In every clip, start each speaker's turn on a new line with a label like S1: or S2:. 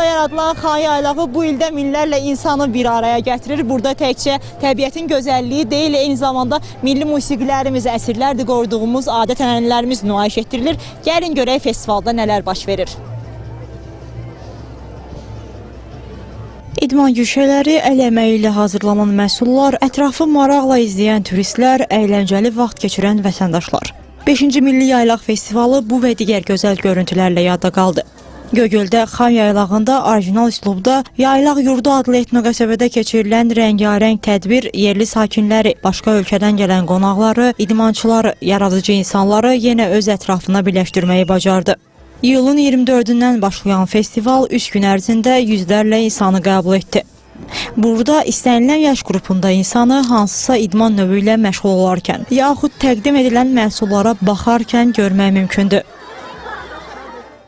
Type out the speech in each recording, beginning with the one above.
S1: yaradılan Xan Yaylağı bu ildə minlərlə insanı bir araya gətirir. Burada təkcə təbiətin gözəlliyi deyil, eyni zamanda milli musiqilərimiz, əsrlərdir qoruduğumuz adət-ənənələrimiz nümayiş etdirilir. Gəlin görək festivalda nələr baş verir. İdman güşələri, əl əməyi ilə hazırlanan məhsullar, ətrafı maraqla izləyən turistlər, əyləncəli vaxt keçirən vətəndaşlar. 5-ci Milli Yaylaq Festivalı bu və digər gözəl görüntülərlə yadda qaldı. Göygöldə Xan Yaylağında orijinal üslubda Yaylaq Yurdu adlı etnoqəsəbədə keçirilən rəngarəng tədbir yerli sakinləri, başqa ölkədən gələn qonaqları, idmançıları, yaradıcı insanları yenə öz ətrafına birləşdirməyi bacardı. İyulun 24-dən başlayan festival 3 gün ərzində yüzlərlə insanı qəbul etdi. Burada istənilən yaş qrupunda insanı hansısa idman növü ilə məşğul olarkən, yaxud təqdim edilən məhsullara baxarkən görmək mümkündür.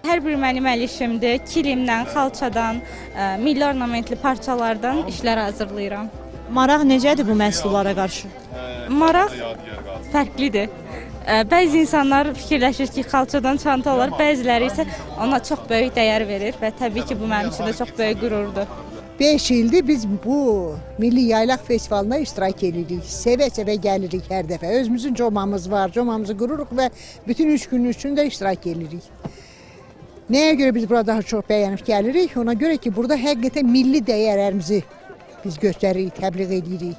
S2: Hər bir mənim əl işimdir. Kilimdən, xalçadan, milli ornamentli parçalardan işlər hazırlayıram.
S1: Maraq necədir bu məhsullara qarşı?
S2: Maraq fərqlidir. Bəzi insanlar fikirləşir ki, xalçadan çanta olar, bəziləri isə ona çox böyük dəyər verir və təbii ki, bu mənim üçün də çox böyük qürurdur.
S3: 5 ildir biz bu Milli Yaylaq Festivalına iştirak edirik. Sevə-sevə gəlirik hər dəfə. Özümüzün comamız var, comamızı qururuq və bütün 3 gün üçün də iştirak edirik. Nəyə görə biz bura daha çox bəyənib gəlirik? Ona görə ki, burada həqiqətən milli dəyərlərimizi biz göstəririk, təbliğ edirik.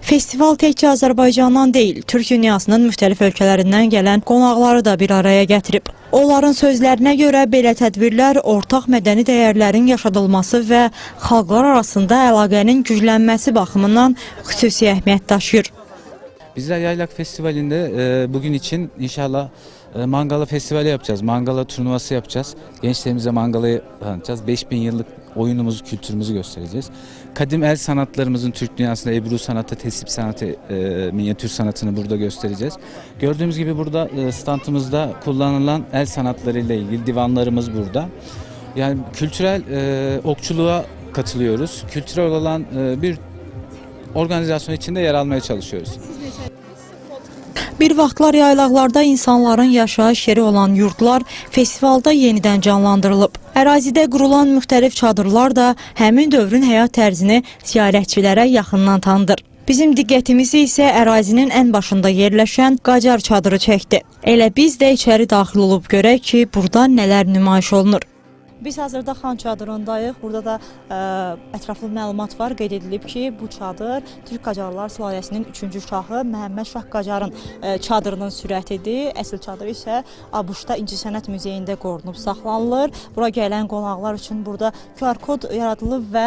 S1: Festival təkcə Azərbaycandan deyil, Türk dünyasının müxtəlif ölkələrindən gələn qonaqları da bir araya gətirib. Onların sözlərinə görə belə tədbirlər ortaq mədəni dəyərlərin yaşadılması və xalqlar arasında əlaqənin güclənməsi baxımından xüsusi əhəmiyyət daşıyır.
S4: Bizler Yaylak Festivali'nde bugün için inşallah mangala festivali yapacağız. Mangala turnuvası yapacağız. Gençlerimize mangalayı tanıtacağız. 5000 yıllık oyunumuzu, kültürümüzü göstereceğiz. Kadim el sanatlarımızın Türk dünyasında Ebru sanatı, tesip sanatı, minyatür sanatını burada göstereceğiz. Gördüğümüz gibi burada standımızda kullanılan el sanatlarıyla ilgili divanlarımız burada. Yani kültürel okçuluğa katılıyoruz. Kültürel olan bir organizasyon içinde yer almaya çalışıyoruz.
S1: Bir vaxtlar yaylaqlarda insanların yaşayış yeri olan yurtlar festivalda yenidən canlandırılıb. Ərazidə qurulan müxtəlif çadırlar da həmin dövrün həyat tərzini ziyarətçilərə yaxından tanıdır. Bizim diqqətimizi isə ərazinin ən başında yerləşən Qacar çadırı çəkdi. Elə biz də içəri daxil olub görək ki, burada nələr nümayiş olunur. Biz hazırda Xan çadırındayıq. Burada da ətraflı məlumat var. Qeyd edilib ki, bu çadır Türk Qacarlar sülaləsinin 3-cü şahı Məhəmməd Şah Qacarın çadırının sürətidir. Əsl çadır isə Abuşda İncəsənət Muzeyində qorunub saxlanılır. Bura gələn qonaqlar üçün burada QR kod yaradılıb və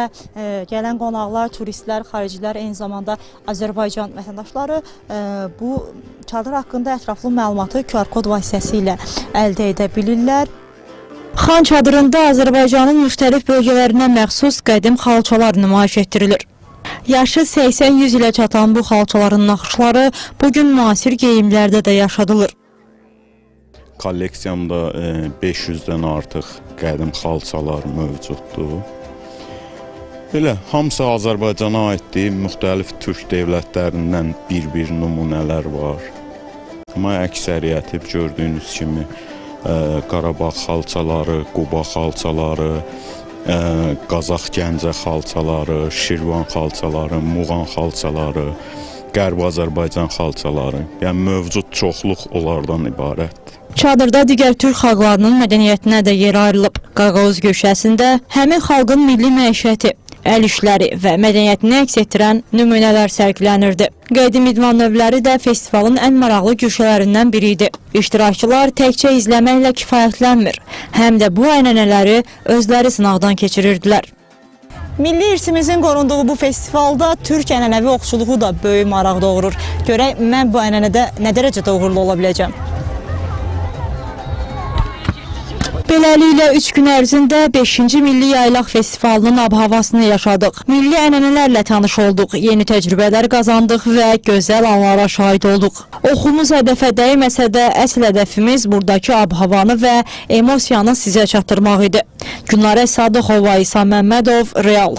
S1: gələn qonaqlar, turistlər, xaricilər, eyni zamanda Azərbaycan vətəndaşları bu çadır haqqında ətraflı məlumatı QR kod vasitəsilə əldə edə bilirlər. Xan çadırında Azərbaycanın müxtəlif bölgələrinə məxsus qədim xalçalar nümayiş etdirilir. Yaşı 80-100 ilə çatan bu xalçaların naxışları bugün müasir geyimlərdə də yaşadılır.
S5: Kolleksiyamda 500-dən artıq qədim xalçalar mövcuddur. Belə, hamısı Azərbaycana aiddir. Müxtəlif türk dövlətlərindən bir-bir nümunələr var. Amma əksəriyyəti gördüyünüz kimi Qarabağ xalçaları, Quba xalçaları, Qazax Gəncə xalçaları, Şirvan xalçaları, Muğan xalçaları, Qərbi Azərbaycan xalçaları. Yəni mövcud çoxluq onlardan ibarətdir.
S1: Çadırda digər türk xalqlarının mədəniyyətinə də yer ayrılıb. Qaqauz güşəsində həmin xalqın milli məişəti, əl işləri və mədəniyyətini əks etdirən nümunələr sərgilənirdi. Qədim idman növləri də festivalın ən maraqlı güşələrindən biri idi. İştirakçılar təkcə izləməklə kifayətlənmir, həm də bu ənənələri özləri sınaqdan keçirirdilər. Milli irsimizin qorunduğu bu festivalda türk ənənəvi oxçuluğu da böyük maraq doğurur. Görək mən bu ənənədə nə dərəcədə uğurlu ola biləcəm? Beləliklə 3 gün ərzində 5-ci Milli Yaylaq Festivalının ab-havasını yaşadıq. Milli ənənələrlə tanış olduq, yeni təcrübələr qazandıq və gözəl anlara şahid olduq. Oxumuz hədəfə dəyməsə də əsl hədəfimiz buradakı ab-havanı və emosiyanı sizə çatdırmaq idi. Günlarə Sadıxova, İsa Məmmədov, Real.